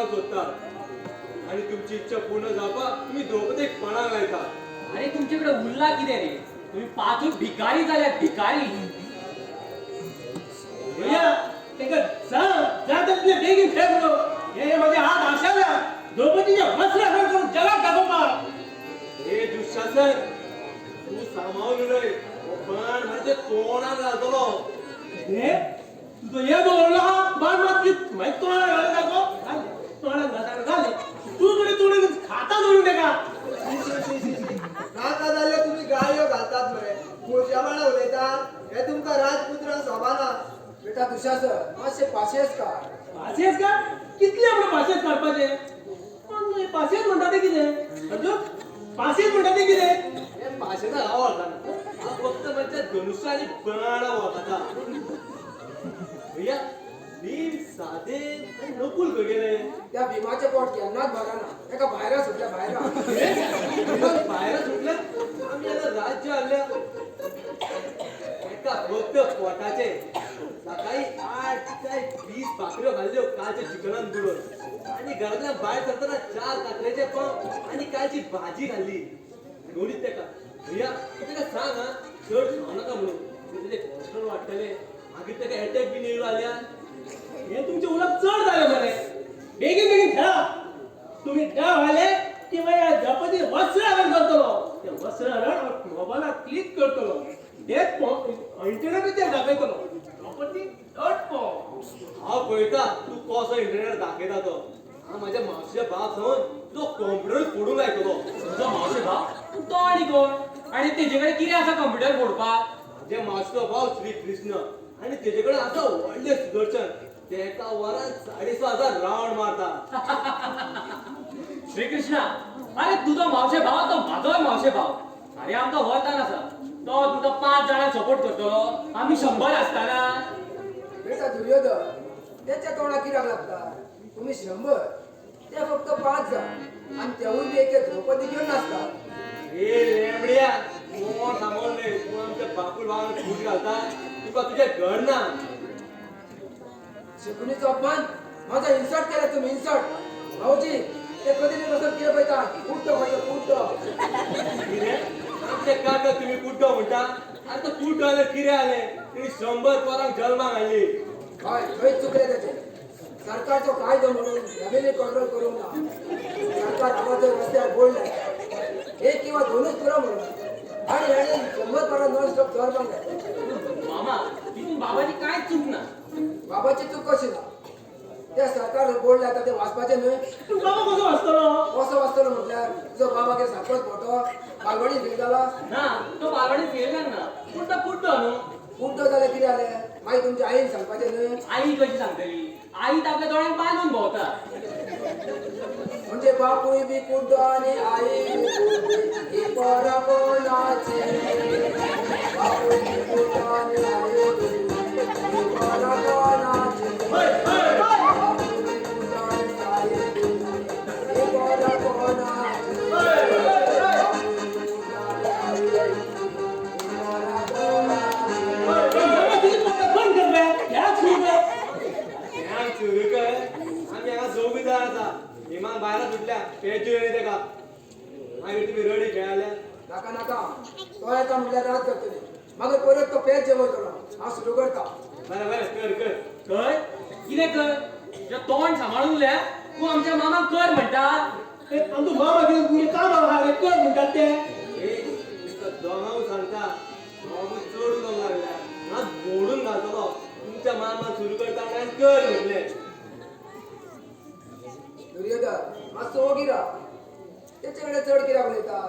जावंक सोदतात आनी तुमची इच्छा पूर्ण जावपाक तुमी द्रौपदीक पणाक लायतात. अरे तुमचे कडेन उरला कितें रे? तुम्ही पांचूच भिकारी जाल्यात, भिकारी. भैया तेका जा जा तितले बेगीन खेळ म्हणून. हे माझे हात आशाला द्रौपदीचे वस्त्र हरण करून जगात दाखोवपाक. हे दुःशासन, तूं सांबाळून उलय, हो बाण म्हज्या तोंडार घालतलो. हे तुजो येदो व्हडलो आहा बाण मात मागीर तोंडार घालून दाखो. तोंडार घाल घाले तूं कडेन तोडून खाता जोडून तेका. नाका जाल्यार तुमी गाळयो घालतात मरे, खुळशेपणां उलयतात. हे तुमकां राजपुत्रांक सोबाना. बेटा दुशासन, मातशें पाशेंस काड. पासियेंस काड? कितले म्हणून पासियेंस काडपाचें? पूण पासियेंस म्हणटा तें कितें अर्जून? पासियेंस म्हणटा तें कितें? हे पाशेंसाक हांव वळखना, हांव फक्त म्हज्या धनुष्य आनी बाणा वळखता. भैया, भीम सादेव आनी नकुल खंय गेले? त्या भीमाचें पोट केन्नाच भरना, ताका भायरा सुटल्या भायरा. भीमाक भायर सुटल्या? आमी आतां राज्य हाडल्या एका फक्त पोटाचे. सकाळी 8 काय 20 भाकऱ्यो घाल्ल्यो कालच्या चिकनान बुडोवन, आनी घरांतल्यान भायर सरतना 4 कात्र्याचे पाव आनी कालची भाजी घाल्ली. गोडीत तेका. भैया, तेका सांग हा, चड खावं नाका म्हणून, तेजें कोलेस्ट्रॉल वाडटलें, मागीर तेका एटॅक बीन येयलो जाल्यार. हे तुमचें उलोवप चड जालें मरे. बेगीन बेगीन खेळा. तुमी डाव हाले की मागीर द्रौपदी वस्त्र हरण करतलो. तें वस्त्र हरण हांव मोबायलार क्लिक करतलो, तेच इंटरनेटाचेर दाखयतलो. Draupadi dot com. हांव पळयता तूं कसो इंटरनेट दाखयता तो. हांव म्हाज्या मावशे बाप सावन तुजो कंप्युटरूच फोडूंक लायतलो. तुजो मावशे भाव? तो आनी कोण? आनी तेजे कडेन कितें आसा कंप्युटर फोडपाक? म्हाज्या मावशेचो भाव श्री कृष्ण, आनी तेजे कडेन आसा व्हडलें सुदर्शन. ते एका वरान 7,500 रावंड मारता. श्रीकृष्णा, अरे तुजो मावशे भाव तो म्हाजोय मावशे भाव. अरे आमकां वतान आसा, तो तुका 5 जाणांक सपोर्ट करतलो, आमी 100 आसतना. बेटा दुर्योधन, तेच्या तोंडाक कित्याक लागता? तुमी 100, ते फक्त 5 जाण, आनी तेवूय बी एके द्रौपदी घेवन नाचतात. हे लेंबड्या, कोण सांगोन न्हय, तूं आमच्या बापूल भावान फूट घालता, तुका तुजें घर ना. शकुनीचो अपमान, म्हाजो इन्सल्ट केला तुमी, इन्सल्ट. भाऊजी, ते कधी नाही बसत कितें पळयता, कुड्डो खंयचो कुड्डो. कितें आमचे काका तुमी कुड्डो म्हणटा? आनी तो कुड्डो जाल्यार कितें जालें? तेणी 100 पोरांक जल्माक हाडली. हय, थंयच चुकलें तेचें. सरकारचो कायदो म्हणून फॅमिली कंट्रोल करूंक ना. सरकार आवाजो रस्त्यार बोर्ड लायता, 1 किंवा 2च पुरो म्हणून, आनी हाणें 100 पोरां नॉन स्टॉप जल्माक घातली. मामा, तितून बाबाची कांयच चूक ना. बाबाची चूक कशी ना? ते सरकार बोर्ड लायता ते वाचपाचें न्हय. पूण बाबा कसो वाचतलो? कसो वाचतलो म्हटल्यार तुजो बाबा कितें सारकोच मोटो बालवाडी फेल जाला? ना, तो बालवाडी फेल जाना, पूण तो कुड्डो न्हू. कुड्डो जाल्यार कितें जालें? मागीर तुमच्या आईन सांगपाचें न्हय. आई कशी सांगतली? आई तर आपल्या दोळ्यांक बांदून भोंवता. म्हणजे बापूय बी कुड्डो आनी आई बी कुड्डी, ही पोरां कोणाची? बापूय बी कुड्डो आनी आई बी कुड्डी, ही पोरां कोणाची? बापूय बी कुड्डो आनी आई बी कुड्डी, ही पोरां कोणाची? बापूय बी कुड्डो आनी आई बी कुड्डी, ही पोरां कोणाची? तुजी पोटां बंद कर रे, खेळाक सुरू कर. खेळाक सुरू कर. आमी हांगा चौगूय जाण आसा. भीमाक भायरा सुटल्या, पेज येयली तेका. मागीर तुमी रडी खेळाल्या. नाका नाका, तो येता म्हटल्यार रात जातली, मागीर परत तो पेज जेवयतलो. हांव सुरू करता. बरें बरें, कर कर. कर कितें कर? तुजें तोंड सांबाळून उलय. तूं आमच्या मामाक कर म्हणटा? आमचो मामा कितें तुमगें काम आहा रे कर म्हणटात ते. ए, तुका दोगांक सांगता, दोगूय चड उलोवंक लागल्या, हांव बोडून घालतलो. तुमच्या मामा सुरू करता म्हणल्यार कर म्हटलें. दुर्योधन, मातसो ओगी राव. तेचे कडेन चड कित्याक उलयता?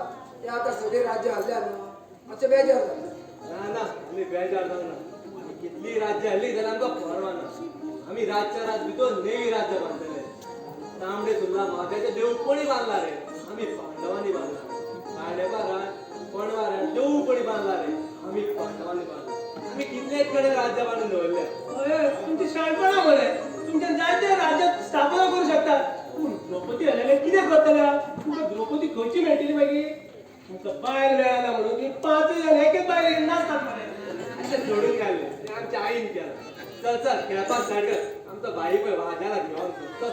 ते आतां सगळे राज्य हल्ल्या न्हू, मातशें बेजार जालें. ना ना, तुमी बेजार जावं ना. आमी कितलीं राज्य हल्ली जाल्यार आमकां परवा ना. आमी रातच्या रात भितर नेवी राज्य बांदतले. तांबडे सुर्ला म्हाद्याचें देवूळ कोणी बांदला रे? आमी पांडवांनी बांदला. खांडेपार रान, पणवा रान देवूळ कोणी बांदला रे? आमी पांडवांनी बांदला. आमी कितलेच कडेन राज्य बांदून दवरले. हय, तुमची शाणपणां मरे. तुमच्या जायते राज्यात स्थापना करूं शकतात. पूण द्रौपदी हरल्यार कितें करतले? तुमकां द्रौपदी खंयची मेळटली मागीर? तुमकां बायल मेळना म्हणून ती 5 जाण एकेच बायल नाचतात मरे. अशें सोडून घाल्लें तें आमच्या आईन केलां. चल चल, खेळपाक स्टार्ट कर. आमचो भाई पळय वाजाला घेवन. चल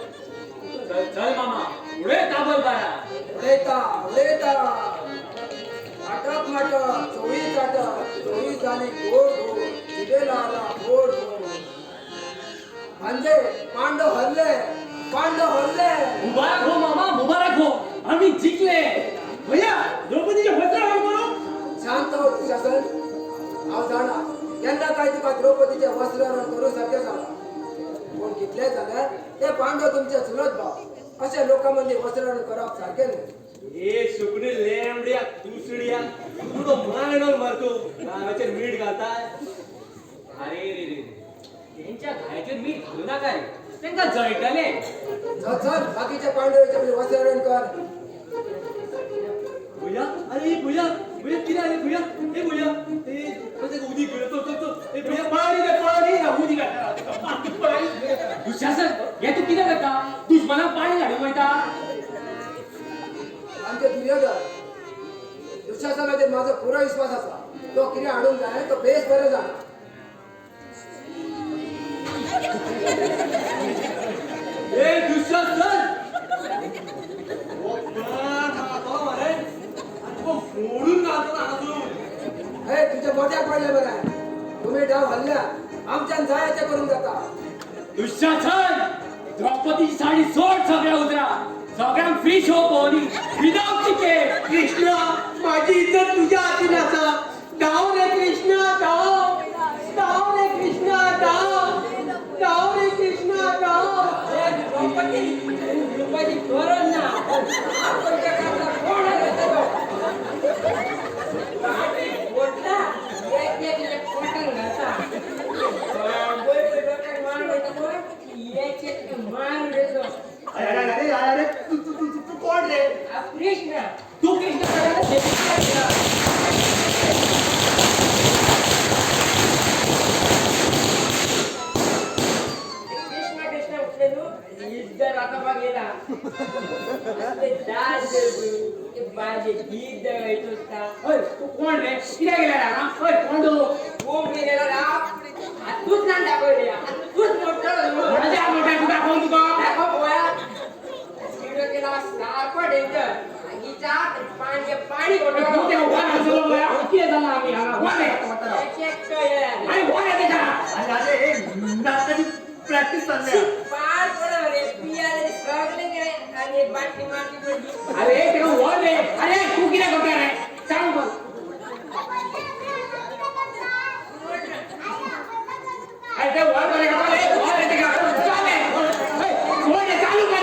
चल. चल मामा उडय ताबल बारा उडयता उडयता आटक माटक चोवीस आटक चोवीस जाली गोड गोड जिबेला आला गोड गोड म्हणजे पांडव हरले पांडव हरले. मुबारक हो मामा मुबारक हो आम्ही जिंकले. भैया द्रौपदीचे वस्त्रहरण करू. शांत हो दुशासन. हांव जाणा केन्ना काय तुका द्रौपदीचे वस्त्रहरण करूं सारकें जाला पूण कितलें जाल्यार ते पांडव तुमचे चुलत भाव अशे लोकां मदीं वस्त्रहरण करप सारकें न्हय. ए सुकणी लेंबड्या दुसड्या तुडो मायणोन मारतो गावाचेर मीठ घालताय. अरे रे रे त्यांच्या घायाचेर मीठ घालू नाका रे तांकां जळटलें. चल चल बाकीचे पांडवाचे म्हणजे वस्त्रहरण कर. भुया अरे भुया भुया कितें आरे भुया ए भुया ए कशें उदीक घेवन चल चल चल ए भुया पाणी रे पाणी ना उदीक पाणी. दुशासन हे तूं कितें करता दुश्मनाक पाणी हाडूंक वयता. आमचे दुर्योधन दुशासनाचेर म्हाजो पुरो विश्वास आसा. तो कितें हाडूंक जाय तो बेस बरें जाणा. ए दुशासन हो प्राण हांगा मरे आनी तुका मोडून घालतो हांगासून. हे तुझ्या मोठ्याक पडले बरें तुमी डाव हल्ल्या आमच्यान जाय तें करूंक जाता. दुशासन द्रौपदीची साडी सोड सगळ्या उदरा सगळ्यांक फ्री शो पळोवनी विदाउट तिकेट. कृष्णा माझी इज्जत तुझ्या हातीन आसा. धांव रे कृष्णा धांव धांव रे कृष्णा धांव धांव रे कृष्णा धांव. द्रौपदी द्रौपदी गरज ना कोण बोटला एक एक कोटन घालता एक मान उडयतो. अरे अरे अरे तू तू तू तू कोण रे? कृष्ण. तू कृष्ण कृष्ण कृष्ण उठले तू इज्जत आता गेला तू कोण रे कित्याक गेला हांगा? हय कोण तूं? कोण गेला हातूच ना दाखवले हातूच मोडटलो. कोणाच्या हात मोडटा तूं दाखोवन तुका दाखव पळोवया. चिडो केला सारको डेंजर हिच्या पाणी पाणी तूं तेका वन हांसलो पळोवया कितें जालां आमी हांगा वन रे आनी वन रे तेका. अरे अरे नाटकाची प्रॅक्टिस चालल्या. पार पडो रे पियाले सगळे गेले आणि बाटली मारली पडली. अरे तेका वन रे. अरे तूं कितें करता रे सांग मग. अरे ते वन रे